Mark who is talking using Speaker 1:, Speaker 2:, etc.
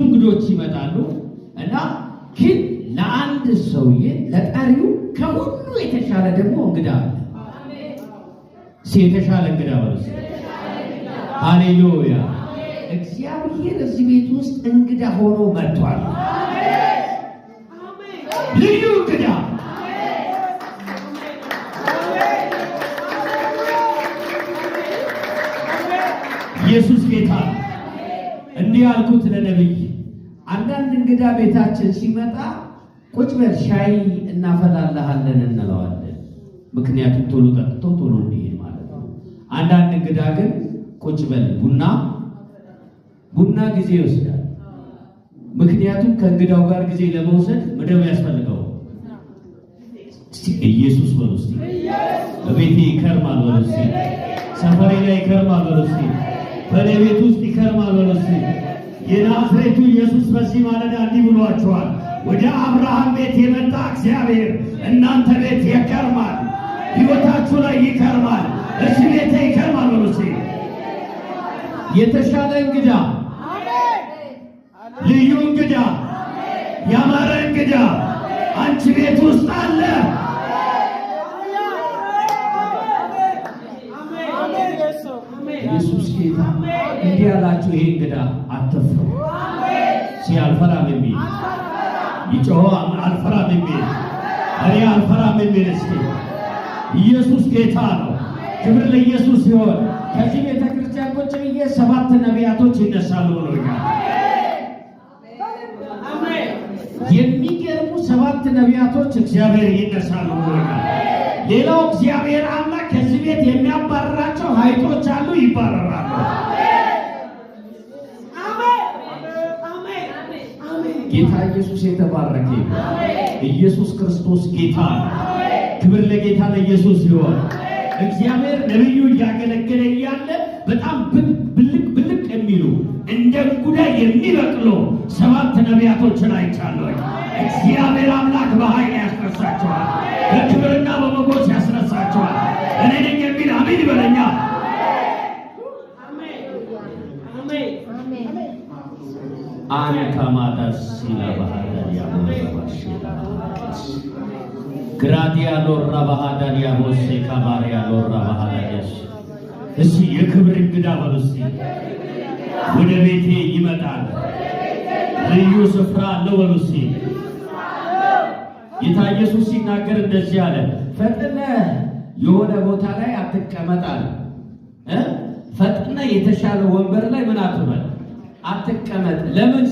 Speaker 1: እንግዶች ይመጣሉ እና ግን ለአንድ ሰውዬ ለጠሪው ከሁሉ የተሻለ ደግሞ እንግዳ አለ። እስኪ የተሻለ እንግዳ በሉ እስኪ። ሃሌሉያ! እግዚአብሔር እዚህ ቤት ውስጥ እንግዳ ሆኖ መጥቷል። ልዩ እንግዳ። ኢየሱስ ጌታ ነው። እንዲህ ያልኩት ለነብይ፣ አንዳንድ እንግዳ ቤታችን ሲመጣ ቁጭ በል ሻይ እናፈላልሃለን እንለዋለን። ምክንያቱም ቶሎ ጠጥቶ ቶሎ እንዲሄድ ማለት ነው። አንዳንድ እንግዳ ግን ቁጭ በል ቡና ቡና ጊዜ ይወስዳል። ምክንያቱም ከእንግዳው ጋር ጊዜ ለመውሰድ ምንድነው ያስፈልገው? እስቲ ኢየሱስ በሉ እስቲ። በቤቴ ይከርማል በሉ እስቲ። ሰፈሬ ላይ ይከርማል በሉ እስቲ። በእኔ ቤት ውስጥ ይከርማል በሉ እስቲ። የናዝሬቱ ኢየሱስ በዚህ ማለዳ እንዲህ ብሏቸዋል። ወደ አብርሃም ቤት የመጣ እግዚአብሔር እናንተ ቤት ይከርማል፣ ሕይወታችሁ ላይ ይከርማል። እዚህ ቤቴ ይከርማል በሉ እስቲ። የተሻለ እንግዳ፣ ልዩ እንግዳ፣ ያማረ እንግዳ አንቺ ቤት ውስጥ አለ። ኢየሱስ ጌታ። እንዲህ ያላችሁ ይሄ እንግዳ አትፍሩ። ሲ አልፈራም የሚል ይጮህ፣ አልፈራም የሚል፣ እኔ አልፈራም የሚል እስኪ። ኢየሱስ ጌታ ነው። ክብር ለኢየሱስ ሲሆን ከዚህ ቤተ ክርስቲያን ቁጭ ብዬ ሰባት ነቢያቶች ይነሳሉ ብሎኛል። የሚገርሙ ሰባት ነቢያቶች እግዚአብሔር ይነሳሉ ብሎኛል። ሌላው እግዚአብሔር አምላክ ከዚህ ቤት የሚያባርራቸው ሀይጦች አሉ፣ ይባረራሉ። ጌታ ኢየሱስ የተባረከ ይሁን። ኢየሱስ ክርስቶስ ጌታ ነው። ክብር ለጌታ ለኢየሱስ ይሁን። እግዚአብሔር ነቢዩ እያገለገለ እያለ በጣም ብልቅ ብልቅ የሚሉ እንደ እንጉዳይ የሚበቅሉ ሰባት ነቢያቶችን አይቻለሁ። እግዚአብሔር አምላክ በኃይል ያስነሳቸዋል፣ በክብርና በሞገስ ያስነሳቸዋል። እኔ ነኝ የሚል አሜን ይበለኛ። አንካማዳሲላ ባህዳሪያ ግራዲያ ሎራ ባህዳሪያ ቦሴ ካባሪያ ሎራ ባህዳሪያስ። እስቲ የክብር እንግዳ በሉ እስቲ። ወደ ቤቴ ይመጣል፣ ልዩ ስፍራ አለው በሉ እስቲ። ጌታ ኢየሱስ ሲናገር እንደዚህ አለ፣ ፈጥነህ የሆነ ቦታ ላይ አትቀመጥ አለ እ ፈጥነህ የተሻለ ወንበር ላይ ምን አትበል፣ አትቀመጥ። ለምን?